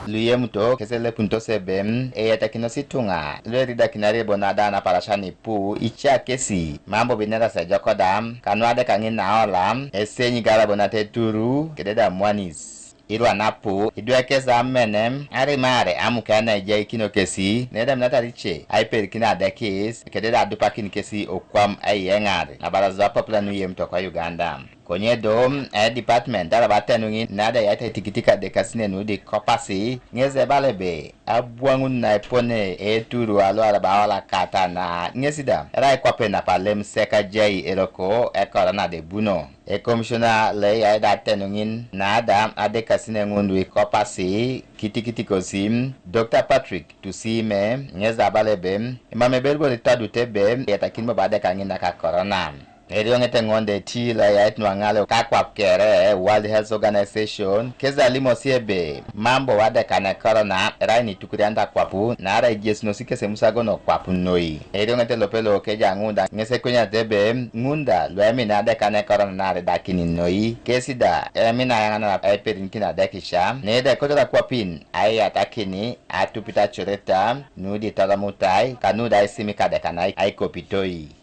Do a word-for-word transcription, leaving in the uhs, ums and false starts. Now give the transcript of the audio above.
Lu iyemuto kesi elepunito sebe eyatakinosi ituŋa lu eridakinari ebo nada naparasha nu ipu ica kesi mam bobo inerasi ejok da kanu adeka ŋin naola esenyi garabo nateturu kededa mwanis. Irwa napu idwe kesi amene arimar amuke naejaikinio kesi nedaminatar ice aiperikin adekis kededa adupakin kesi okwam aiyeŋar. Abaraza apapula nu iyemuto ko Uganda. Konye do e department araba atenuŋin nada yaita itikitik adekasinen nudi kopasi ŋes ebala ebe abwaŋun naipone eturu alu araba aolakata na ŋes da erai kwape napalem sek ajai eroko ekorona debuno. Ekomisiona lo eyai da atenuŋin nada adekasinen ŋun ikopasi kitikitikosi Dr. Patrick Tusime ŋes da abala ebe emam ebel bor itodut ebe eyatakin bobo adeka ŋin naka korona. Erioŋete ŋonde ti lo eyait nuaŋaleu kakwap kere World Health Organization kesi alimosi ebe mam bo wadeka ne korona erai nitukurianit akwap naarai ijesinosi kesi emusagon okwap noi. Erioŋete lope lo keja ŋun da ŋes ekwenyarete ebe ŋun da luemina adeka ne korona naaridakini noi kesi da emina ayaŋanar aiperinkin adekisha neda ekotor akwapin aiyatakini atupit acoreta nudi tolomutai kanuda aisimik adeka na aikopitoi.